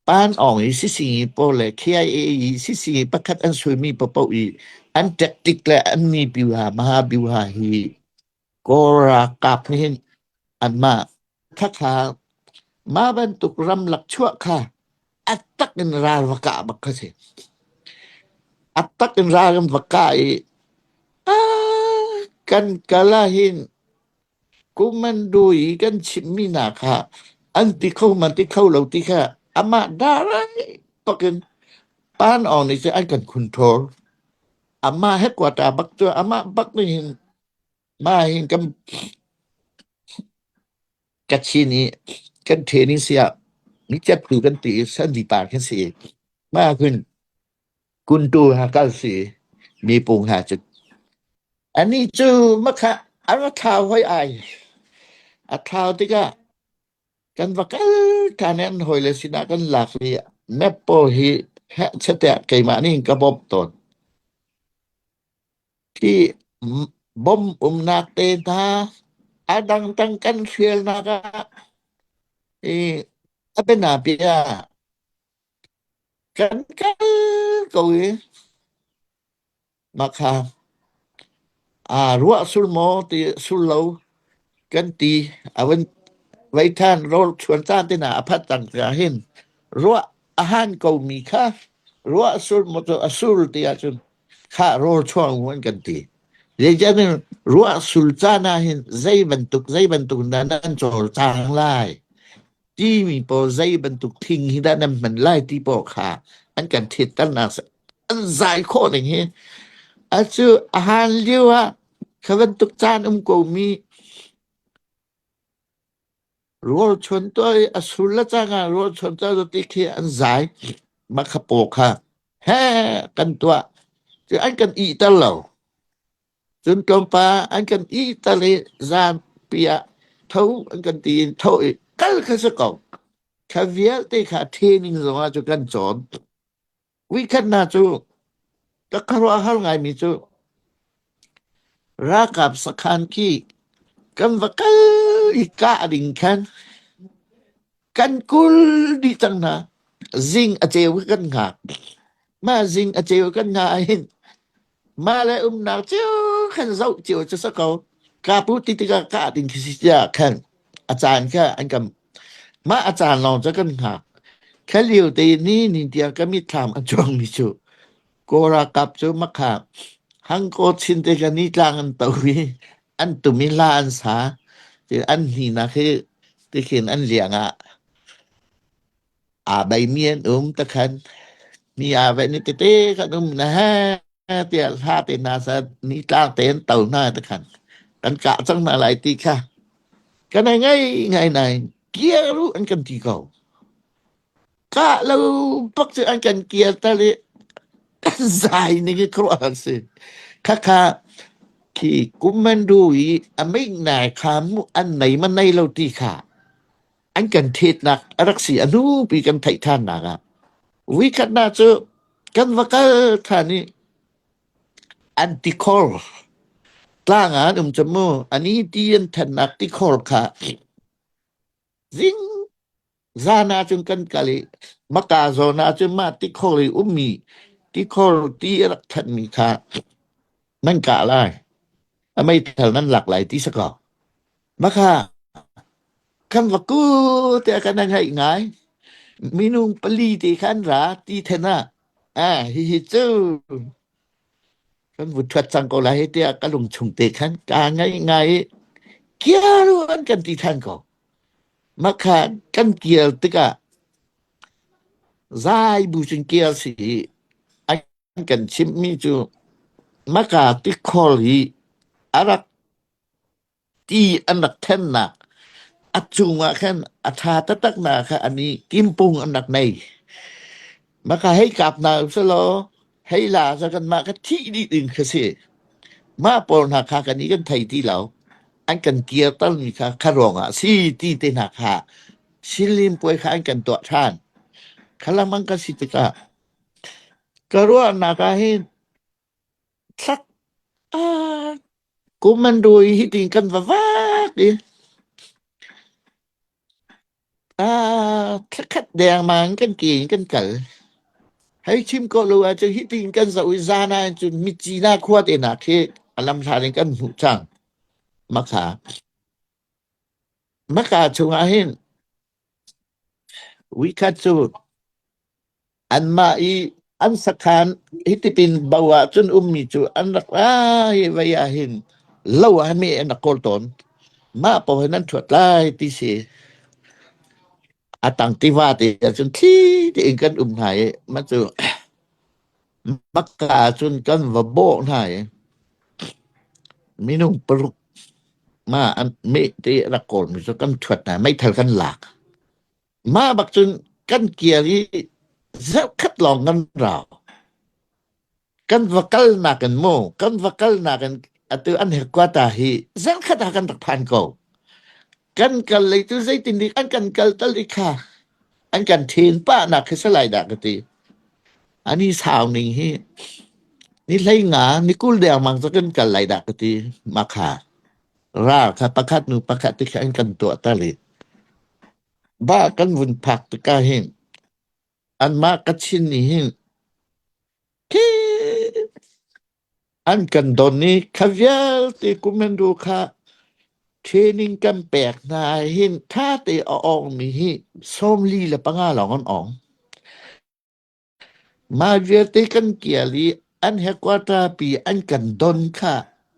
Pan Aung i sisingi pawl le KIA i sisingi pakhat an suimi paohpaoh i an tactic le an ni biuha maha biuha hi Kawl ralkap nih hin anmah khakha mah bantuk ramlak chuah kha a tak in ral va kah bak kha si. A tak in ral kan va kah i kan kal ah hin Kumandu i kan chimhmi hna kha an ti kho man ti kho lo ti kha amah darai bak in Pan Aung nih cun an kan control. Amah headquarter bak cu amah bak nih hin mah hin kan Kachin i kan training si ah micattu kan ti i sanvi pa kan si. Mah kun kuntu ha kal si mi pung ha cu. Ani cu makha a ra thlau hoi ai. A thlau tikah kan va kal ṭhan i an hawile sinah kan lak i map pawl hi heh chete keimah nih ka bawmh tawn. Hi bom umnak te hna a dangdang kan hrialnak ah i a bianabia kan kal ko i mah kha aa ruah sul maw ti sul lo kan ti a van vei ṭhan rawl chuan caan te hna a phanh cang tikah hin ruah a han ko mi kha ruah sur maw cu a sur ti ahcun Khah rawl chuang u an kan ti. Zeicahtiah ruah sul caan ah hin zei bantuk zei bantuk dah nan cawlcang lai timi pawl zei bantuk thing hi dah nan hman lai ti pawl kha an kan thitternak an zai khawh ning hi acu a han lio ah kha bantuk caan um ko mi Rawl chuan tuah i a sul le cang ah rawl chuan tuah ti khi an zai. Mah kha paw kha he kan tuah. Cu an kan ihter lo. Cun tlawmpal an kan ihter i zaanpi ah tho an kan ti in tho i kal kha si ko. Kha vialte kha training zong ah cu kan cawn. Weekend hna cu ka khuaruahhar ngaimi cu ralkap sakhan khi kan va kal i kah ding khan kan kul dih cang hna. Zing a ceu kan hngak. Mah zing a ceu kan hngah ahhin mah le umnak cio khan zoh cio cu si ko. Kapu ti tikah kah ding khi si tiah khan a caan kha an kan mah a caan lawng cu kan hngak. Kha lio te ni ni tiang ka mitthlam a cuangmi cu Kawl ralkap cu makha hangkaw chin te ka nitlang an to i an tum i hla an sa. Ti an hninak hi tikhin an liang ah aa beimi an um takhan mi aa ve ni tete kan um na he tiah hla te hna sa nitlang te an to hna takhan kan kah cang hna lai ti kha kan ai ngai ngai nai kiar u an kan ti ko. Kah lo bak cu an kan kiar tal i kan zai ning i khuaruah an si. Khakha khi kummandu i a meihnai kha mu an nei ma nei lo ti kha an kan thetnak a rak si a hnu pi kan theih than nak ah weekend na cu kan va kal than i an tikhor tlang ah an um cu mu ani ti an thannak tikhor kha zing Zan ahcun kan kal i Maka zawn ahcun mah tikhor i ummi tikhor ti a rak thanmi kha nan kah lai. A meithal nan lak lai ti si kaw. Maka kan va ku tiah kan ngaih ngai. Minung pali te khan ra ti then ah ah hihi cu kan vu thuat cang ko lai tiah ka lung chung te khan ka ngaih ngai i kiaru an kan ti than ko. Mah kan kir tikah zai bu cun kir si i an kan chimhmi cu maka tikhor hi a rak ti an rak thennak a cungah khan a ṭha taktak nak kha an i kimpung an rak nei. Maka hei kap hna usalaw hei la cu kanmah ka thih dih ding kha si. Mah pawl hna kha kan i kan thei ti lo. An kan kirtermi kha kha ruangah a si ti te hna kha Sinlim puai kha an kan tuah ṭhan. Kha lengmang kan si tikah ka ruahnak ah hin thlak ah kum an rui hi tin kan va vak i. Thlakhat dengmang kan ke in kan kal. Hei chim ko lo ahcun hitin kan zoh i zan ahcun Myitkyina khua te hna khi a lamhlat in kan hmuh cang. Makha. Maka chungah hin Uikhat cu anmah i an sakhan hitipin bo ahcun ummi cu an rak ra i vei ah hin lo ah meh an rak kawl tawn. Mah paoh hin an ṭhuat lai ti si. A tang tiva te ahcun thli tein kan um hna i mah cu Makka ahcun kan va bawh hna i minung paruk mah an meh te a rak kawlmi cu kan ṭhuat hna, meithal kan lak. Mah bak cun kan kir i zarhkhat lawng kan rau. Kan va kalnak in mu, kan va kalnak in atu an headquarter hi zarhkhat ah kan rak phan ko. Kan kal lei cu zeitin dik an kan kal tal i kha an kan then pah nak khi salai dah ka ti. Ani sau ning hi ni hlei nga ni kul dengmang cu kan kal lai dah ka ti ma kha. Ral kha pakhat nu pakhat ti kha an kan tuah tal i ba kan vun phak tikah hin anmah Kachin nih hin khi an kan don i kha vialte kum-hen-ru kha training kan pek hna hin ṭha te a awngmi hi 45 lawng an awng. Mah vialte kan kial i an headquarter pi an kan don kha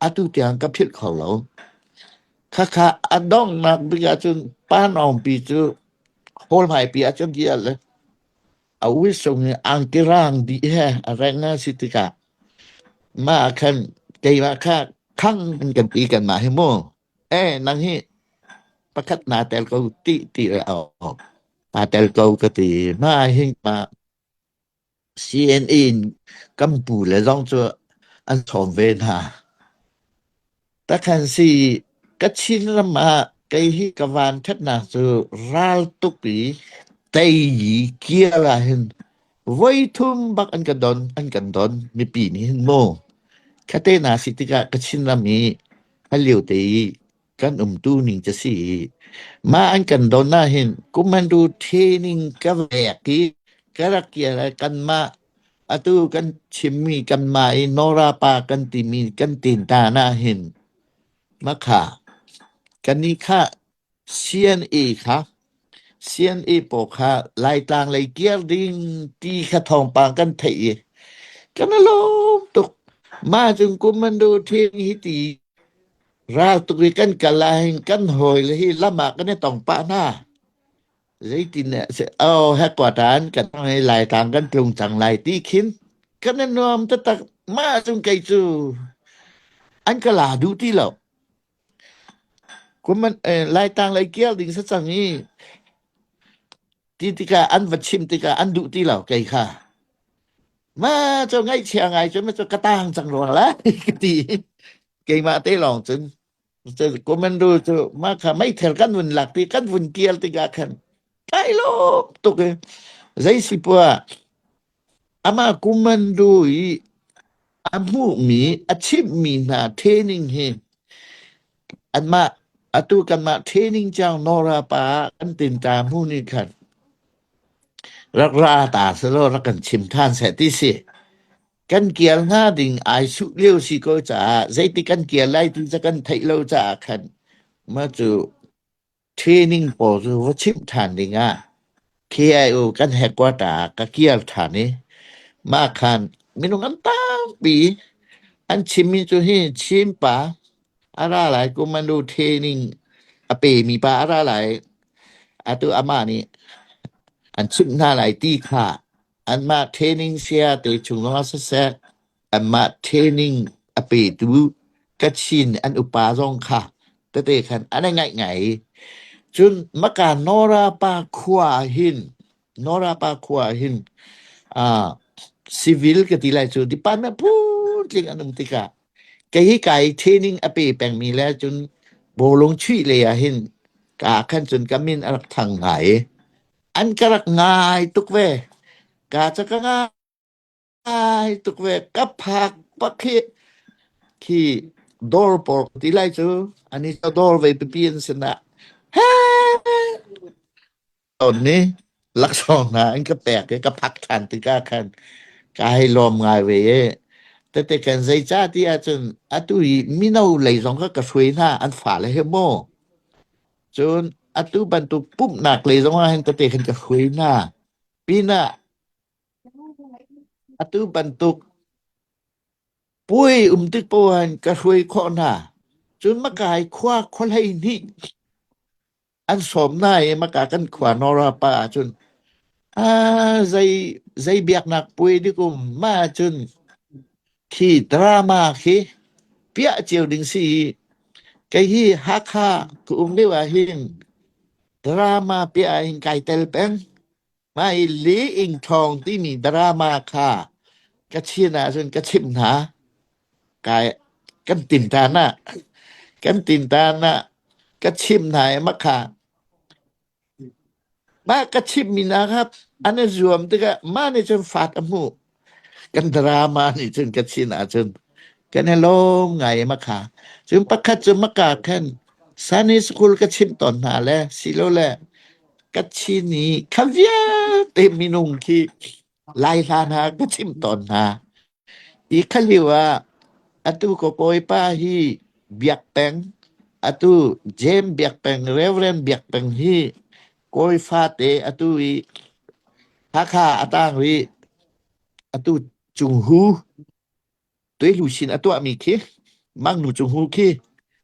atu tiang ka philh kho lo. Khakha a donghnak bik ahcun panawngpi cu hall hmaipi ahcun kial le a uisung i angki rang dih he a reng a si tikah mah ah khan keimah kha khang an kan ti kanmah hi mu. Eh nang hi pakhat naa tel ko ti ti le awk aa tel ko ka ti. Mah hi mah CNA in kan pu le zong cu an sawm ve hna. Takhan si Kachin ram ah kei hi ka van ṭhatnak cu ral tuk i tei i kial ah hin voithum bak an ka don an kan don mipi nih hin mu. Khate na si tikah Kachin ram i a lio te i kan umtu ning ca si i mah an kan don ah hin kumandu training ka vek i ka rak kir ah kanmah atu kan chimmi kanmah i Nora pa kan timi kan tin ta na hin makha kan i kha CNA kha CNA pawl kha Laitlang lei kir ding ti kha thawngpang kan theih i kan i lawm tuk. Mah cun kumandu training hi ti Ral tuk i kan kal ahhin kan hawile hi lam ah kan i tong pah hna. Zeitin oh headquarter an kan i Laitlang kan tlung cang lai ti khin kan i nuam taktak. Mah cun kei cu an ka la duh ti lo. Kum Laitlang lei kial ding si cang i ti tikah an va chim tikah an duh ti lo kei kha. Ma cu ngaihchia ngai cu ma cu ka tang cang rua la ka ti. Keimah te lawng cun commando cu mah kha meithal kan vun lak ti kan vun kial tikah khan kai lawm tuk i zei si poah amah commando i a hmuhmi a chimhmi hna training hi anmah atu kanmah training cang Nora pa kan tin ta hmu nih khan rak ra ta selaw rak kan chim than seh ti si. Kan kial hnga ding ai suh lio si ko caah zeiti kan kial lai ti ca kan theih lo caah khan mah cu training pawl cu va chimh ṭhan ding ah KIO kan headquarter ah ka kial ṭhan i mah khan minung an tampi an chimmi cu hi Chin pa a ra lai kumanu training a pemi pa a ra lai atu amah nih an chimh hna lai ti kha Anmah training saya te chung zongah siseh, anmah training a petu Kachin an upa zong kha tete khan an i ngaih ngai. Cun maka Nora pa khua ah hin Nora pa khua ah hin civil ka ti lai cu department phun an um tikah kei hi kai training a pe pengmi le cun bawlung chuih lei ah hin ka khan cun ka min a rak thang ngai i An ka rak ngai tuk ve. Ka ca ka ngai tuk ve. Ka phak bak khi khi dawr pawl ti lai cu ani cu dawr ve pipi an sinah. He! Tawn ni laksawng hna an ka pek i ka phak ṭhan tikah khan ka hei lawm ngai ve i tete kan zeicah ti ahcun atu i mino lei zong kha ka hruai hna an fale he maw cun atu bantuk pumhnak lei zong ah hin tete khan ka hruai hna pinah atu bantuk puai um tik paoh ah hin ka hruai khawh hna cun makai khua khua 12 an sawm hna i maka kan khua Nora pa ahcun zei zei biaknak puai dik um ma ahcun khi drama khi piah cio ding si i kei hi Hakha ka um lio ah hin drama piah ah hin kai tel peng. Mah i Li Ing Thawng timi drama kha ka chin ahcun ka chimh hna. Kai kan tintan ah kan tintan ah ka chimh hna i makha mah ka chimhmi hna kha an i zuam tikah mah nih cun fat a hmuh. Kan drama nih cun ka chin ahcun kan i lawm ngai i makha. Cun pakhat cu maka khan Sunday school ka chimh tawn hna le silole ka chin i kha vialte minung khi Lai hla hna ka chimh tawn hna. Hi kha lio ah atu ka kawipa hi Biak Peng, atu James Biak Peng, Reverend Biak Peng hi kawi fate atu i Hakha a tang rih. Atu Cunghu tuihluchin a tuahmi khi Mangnu Cunghu khi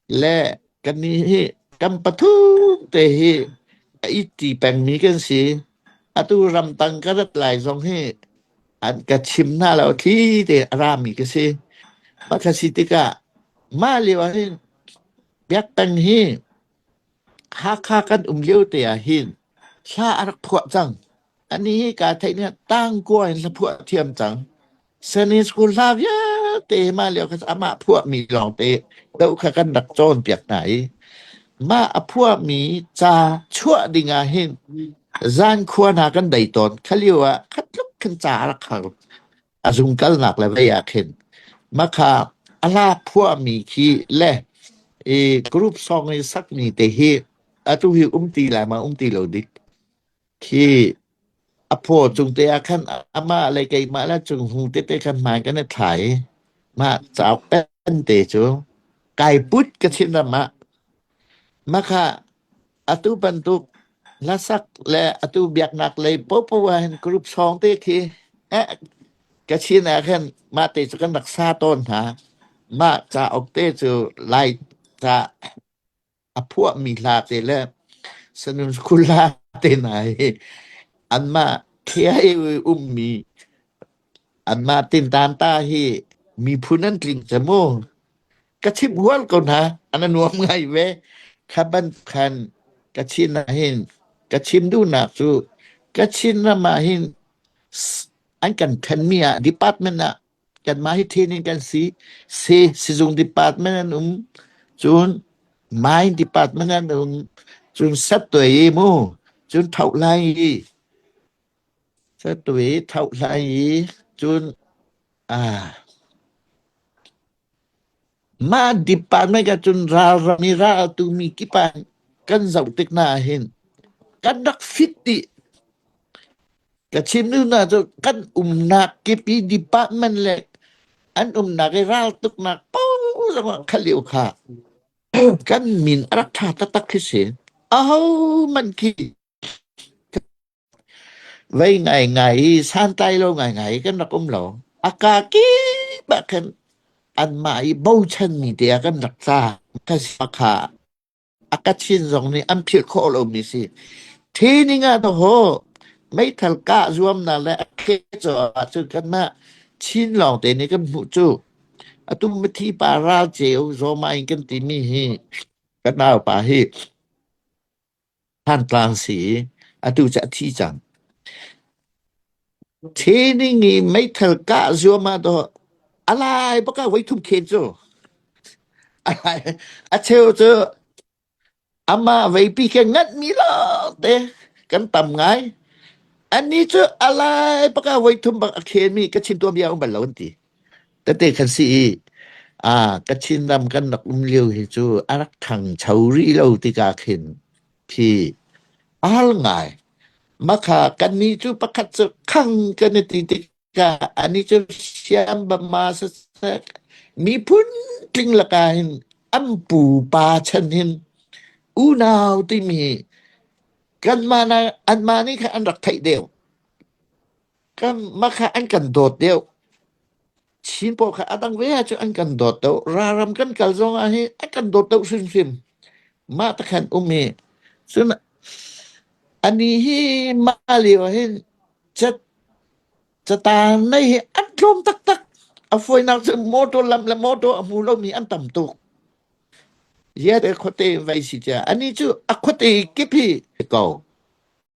le kannih hi kan pathum te hi a it-ṭi pengmi kan si. Atu ramtang ka rat lai zong hi an ka chim hna lo thli te a rami ka si. Mah kha si tikah mah lio ah hin biakpeng hi Hakha kan um lio te ah hin hla a rak phuah cang. Anih hi kaa theih ning ah tangkua in hlaphuah a thiam cang. Sunday school hla vialte mah lio kha amah phuahmi lawngte doh kha kan rak cawnpiak hna i mah a phuahmi ca chuah ding ah hin zan khua hna kan dei tawn. Kha lio ah khat tluk khin ca a rak har. A zung kalnak le vei ah khin mah kha a hla phuahmi khi le i group song i sakmi te hi atu hi um ti lai ma um ti lo dik. Khi a phaw cung te ah khan amah le keimah le cung hung tete khan hmai kan i thla i mah cauk pen te cu kai put ka chim ram ah mah kha atu bantuk hlasak le atu biaknak lei popo ah hin group song te khi eh ka chin ah khan mah te cu kan rak sa tawn hna mah cauk te cu lai ca a phuahmi hla te le sanun school hla te hna hi anmah KIA ummi anmah tintan ta hi miphun an tling ca mu ka chimh hual ko hna an nuam ngai ve kha ban khan ka chin ah hin ka chim duhnak cu ka chin ram ah hin an kan thenmi ah department ah Kanmah hi then in kan si. Si sizung department an um. Cun mine department an um. Cun sattuai i mu. Cun thohlai i. Sattuai i thohlai i. Cun ah mah department ka cun ralram i ral tumi kip ah kan zoh tik hna ah hin kan rak fit dih. Ka chim hnu cu kan umnak kip i department le an umnak i raltuknak paoh zong ah kha lio kha kan min a rak ṭha taktak khi si. Ahohmanh khi vei ngaingai i santlai lo ngaingai i kan rak um lo. A kaa kip ah khan anmah i bochanmi te ah kan rak tla. Kha kha A Kachin zong nih an philh khawh lomi si. Training ah dawh meithal kah zuamnak le a khecaw ahcun kanmah Chin lawngte nih kan hmuh cu. Atu mithi pa ral ceu zawma in kan timi hi kan naupa hi Thantlang si i atu cu a thi cang. Training i meithal kah zuam ah dawh a lai bak ah voithum khen cu. A cheu cu amah veipi khe nganhmi lawngte kan tam ngai. Annih cu a lai bak ah voithum bak a khenmi Kachin tuanbia um bal lo an ti. Tete kan si i Kachin ram kan rak um lio hi cu a rak ṭhangcho rih lo tikah khin khi a har ngai. Makha kannih cu pakhat cu khang kan i ti tikah anih cu siam bama siseh miphun tling lakah hin an pupa chan hin unau timi kanmah na anmah nih khan an rak theih deuh. Kan makha an kan dawt deuh. Chin pawl kha a dang ve ahcun an kan dawt deuh. Ralram kan kal zong ah hin an kan dawt deuh hrimhrim. Mah te khan um hi. Cun anih hi mah lio ah hin cat catan nei hi an tlawm taktak. A fawinak cu motor lam le motor a hmu lomi an tam tuk. Ziah khuate vai si cia. Anih cu a khuate kip hi ko.